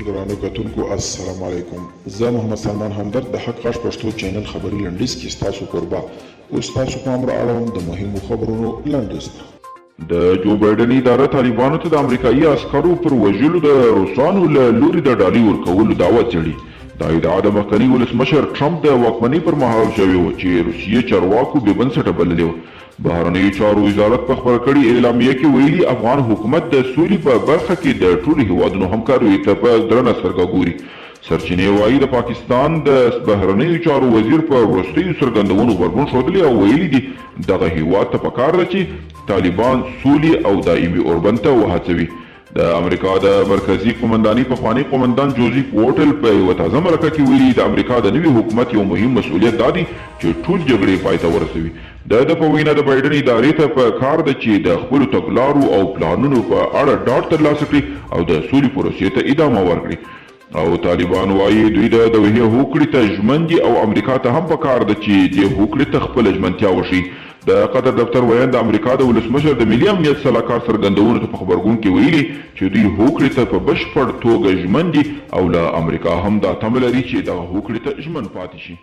ګرانو کتونکو السلام علیکم، زه محمد سلمان همدرد د حق غږ پښتو چینل خبري لنډیز کې ستاسو کوربه. اوس ستاسو پام را اړوم د مهمو خبرونو لنډیز ته. د جو بایډن اداره طالبانو ته د امریکایي عسکرو پر وژلو د روسانو له لوري د ډالۍ ورکولو دعوه څېړي. دا ادعا د مخکني ولسمشر ټرمپ د واکمنۍ پر مهال شوې وه چې روسیې چارواکو بې بنسټه بللې وه. بهرنیو چارو وزارت په خپره کړې اعلامیه کې ویلي، افغان حکومت د سولې په برخه کې د ټولو هېوادونو همکاریو ته په درنه سترګه ګوري. سرچینې وايي، د پاکستان د بهرنیو چارو وزیر په وروستیو څرګندونو غبرګون ښودلی او ویلي دي، دغه هېواد ته پکار ده چې طالبان سولې او دایمي اوربند ته وهڅوي. د امریکا د مرکزي قومندانۍ پخواني قومندان جوزیف ووټل په یوه تازه مرکه کې ویلي، د امریکا د نوي حکومت یو مهم مسؤلیت دا دی چې ټول جګړې پای ته ورسوي. د ده په وینا، د بایډن ادارې ته په کار ده چې د خپلو تګلارو او پلانونو په اړه ډاډ ترلاسه کړي او د سولې پروسې ته ادامه ورکړي. او طالبان وايي، دوی د دوحې هوکړې ته ژمن دي او امریکا ته هم په کار ده چې دې هوکړې ته خپله ژمنتیا وښيي. د قطر دفتر ویاند د امریکا د ولسمشر د ملي امنیت سلاکار څرګندونو ته په غبرګون کې ویلي چې دوی هوکړې ته په بشپړ توګه ژمن دي او له امریکا هم دا تمه لري چې دغه هوکړې ته ژمن پاتې شي.